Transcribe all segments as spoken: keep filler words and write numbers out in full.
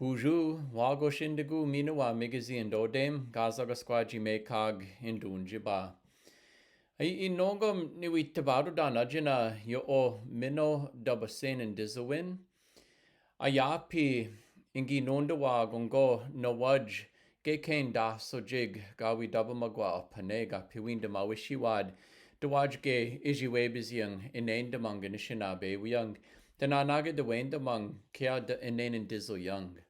Bonjour, wa go sindegu, mi nawa Migezi Ndodem, gazagasukwajime kag Ndonjiba. I, inongo ni wi tebaro danajina yo o mino daba sen ndizawin. Ayapi ingi nonda wa gongo na waj ge kenda so jig gawi daba magwa apane ga piwinda mawishiwad. Da waj ge iji webiziyang inenda mang Anishinaabe wiyang. Da nanaga da wenda mang kea da inenda ndizo yang.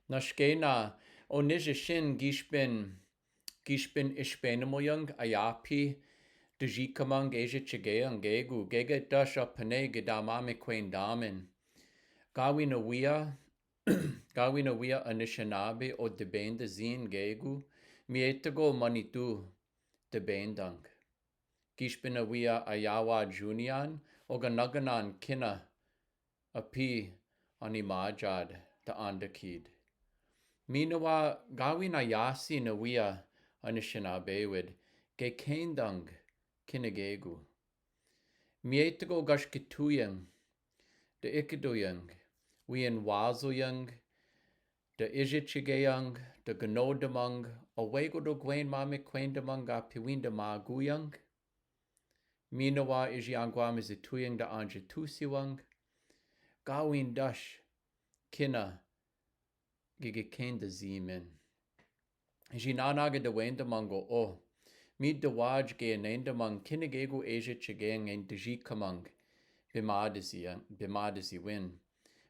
Na shkena o nija shin gishpin gishpin ishpenamo yang ayapi da jikamang geja chigeyang gegu gege dasha pane gedama me kwendamin. Gawi na wia gawi na wia Anishinaabe o debenda zin gegu, mi etago manitu debendang. Gishpin a wia ayawa junian o ganaganan kina api ani majad da andakid. Mi nawa gawi na yasi na wia Anishinaabe wid ge kendang kina gegu. Mi etago gashkituyang da ikiduyang, wi inwazoyang, da ija chigeyang, da ganodamang, awego da gwen mame kwendamang ga piwinda maguyang. Mi nawa iji angwa mizituyang da anjitusiwang, gawin dash kina gige kenda zimen. Iji nanaga da wenda mang go o. Mi da waj ge inenda mang kina gegu ija chigeyang en da jikamang bimadazi win.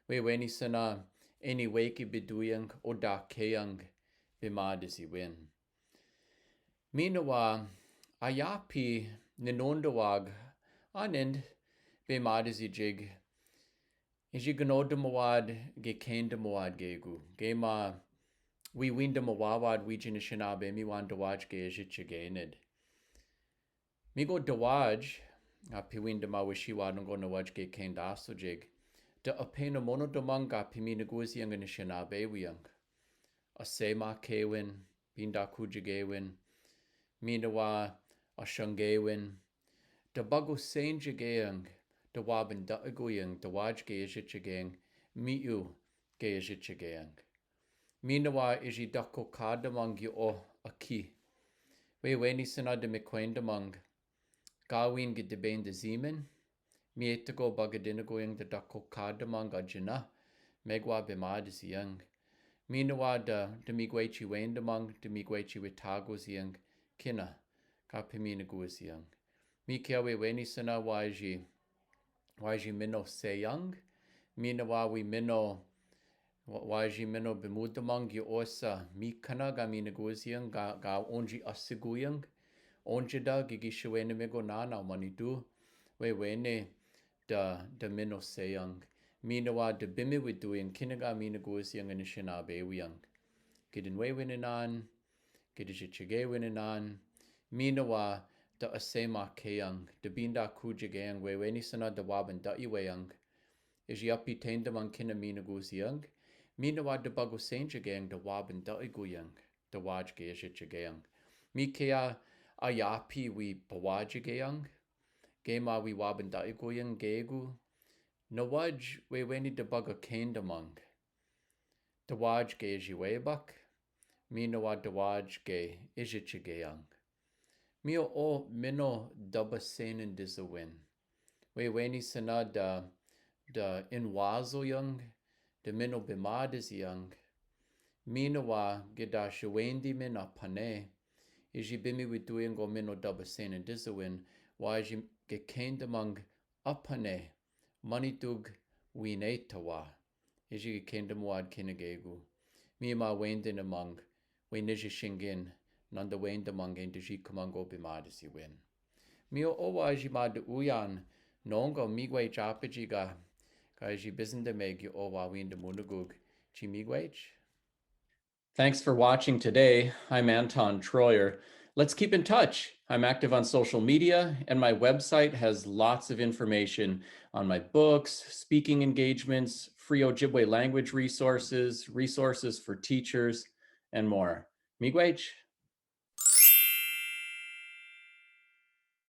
Weweni sana eni weki biduyang o da keyang bimadazi win. Mi nawa ayapi ninonda wag anend bimadazi jig. Iji ganodamawad ge kendamawad gegu. Gema wiwindamawawad wijin Anishinaabe mi wan da waj ge ija chigened. Mi go da waj, a piwinda mawishiwad ngo na waj ge kenda so jig. Da apena mono damang ga piminaguziyang Anishinaabe wiyang. Asema kewin, binda kujigewin, mi nawa ashangewin, da bago senjigeyang, da waban da iguyang, da waj ge ija chigeng, mi u ge ija chigeng. Mi nawa iji dako kadamang yo o aki. Weweni sana da me kwendamang, gawin ge debenda zimen, mi etago bagadinaguyang da dako kadamang ga jina, megwa bimadazi yang. Mi nawa da, da migwechi wendamang, da migwechi witagoziyang, kina, ga piminaguziyang. Mi kea weweni sana waji, waji mino seyang, mi nawa wi mino, wa-, waji mino bimudamang yo osa, mi kana ga minaguziyang, ga, ga onji asiguyang, onji da gigi shiwene migo nana manitu, weweni da, da mino seyang, mi nawa da bimi widuyang kina ga minaguziyang Anishinaabe wiyang. Gidin wewininan, gidi jichige wininan, mi nawa da asema keyang, da binda kujigeyang weweni sana da waban da iweyang. Iji api tendamang kina minaguziyang, mi nawa da bago senjigeyang da waban da iguyang, da waj ge ija chigeyang. Mi kea ayapi wi pawajigeyang, gema wi waban da iguyang gegu, na waj weweni da bago kendamang. Da waj ge iji webak, mi nawa da waj ge ija chigeyang. Mi o o mino daba sen ndizawin. Weweni sana da, da inwazoyang, da mino bimadaziyang. Mi nawa gida shiwendi mino apane. Iji bimi widuyang go mino daba sen ndizawin, wa iji ge kendamang apane, manitug winetawa. Iji ge kendamawad kina gegu. Mi ma wendinamang, we nija shingen, nanda wendamang en da jikamang go bimadazi win. Mi o o wa iji ma da uyan, nongo migwech apaji ga, ga iji bizindameg yo o wa winda munagug, chi migwech. Thanks for watching today. I'm Anton Troyer. Let's keep in touch. I'm active on social media, and my website has lots of information on my books, speaking engagements, free Ojibwe language resources, resources for teachers, and more. Migwech.